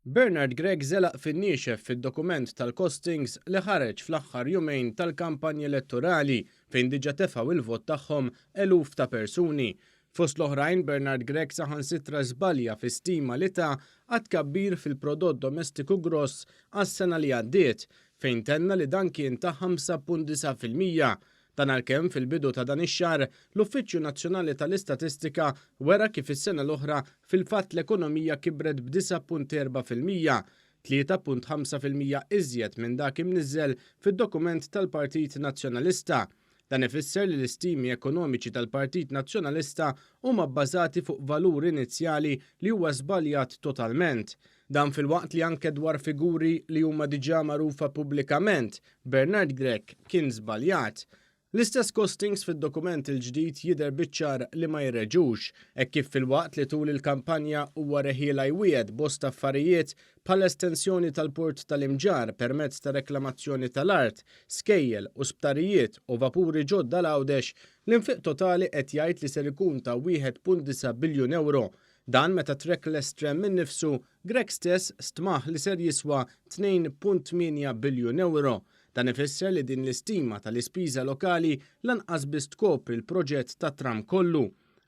Bernard Grech żelaq fin-niexef fid-dokument tal-costings li ħareġ fl-aħħar jumejn tal-kampanja elettorali fejn diġà tefgħu il-vot tagħhom eluf ta' persuni. Fost l-oħrajn, Bernard Grech saħansitra żbalja fi stima li ta għat-tkabbir fil-prodott domestiku gross għas-sena li għaddiet, fejn tenna li dan kien ta' 5.9%. Dan għalkemm fil-bidu ta' dan ix-xahar l-Uffiċċju Nazzjonali tal-Istatistika wera kif is-sena l-oħra fil-fatt l-ekonomija kibret b'9.4%, 3.5% iżjed minn dak imniżżel fid-dokument tal-Partit Nazzjonalista. Dan ifisser li l-istimi ekonomiċi tal-Partit Nazzjonalista huma bbażati fuq valur inizjali li huwa żbaljat totalment. Dan filwaqt li anke dwar figuri li huma diġà magħrufa pubblikament, Bernard Grech kien żbaljat. L-istess costings fid-dokument il-ġdid jidher biċ-ċar li ma jirreġux, hekk kif filwaqt li tul il-kampanja huwa reħiela jwiegħed bosta affarijiet bħal estensjoni tal-port tal-Imġarr permezz ta' reklamazzjoni tal-art, skejjel u sptarijiet u vapuri ġodda l-Għawdex, l-infiq totali qed jgħid li ser ikun ta' 1.9 biljun ewro. Dan meta trackless tram innifsu, Grech stess stmah li ser jiswa 2.8 biljun ewro. Dan ifisser li din l-istima tal-ispiża lokali lanqas biss tkopri l-proġett ta' tram kollu.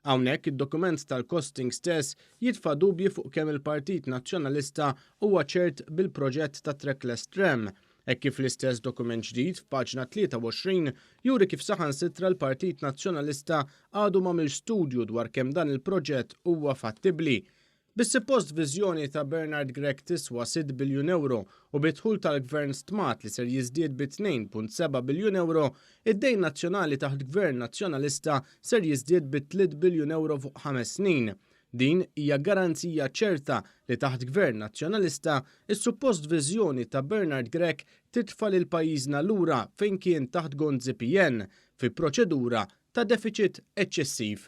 Hawnhekk id-dokument tal-costing stess jitfa' dubji fuq kemm il-Partit Nazzjonalista huwa ċert bil-proġett ta' trackless tram. Hekk kif l-istess dokument ġdid f'paġna 23 juri kif saħansitra l-Partit Nazzjonalista għadu m'għamilx studju dwar kemm dan il-proġett huwa fattibbli. Bis-suppost viżjoni ta' Bernard Grech tiswa 6 biljun ewro u bid-dħul tal-gvern stmat li ser jiżdied bi 2.7 biljun ewro, id-dejn nazzjonali taħt gvern nazzjonalista ser jiżdied bi 3 biljun ewro fuq 5 snin. Din hija garanzija ċerta li taħt gvern nazzjonalista is-suppost viżjoni ta' Bernard Grech titfa' lil pajjiżna lura fejn kien taħt Gonzi PN fi proċedura ta' deficit eċċessiv.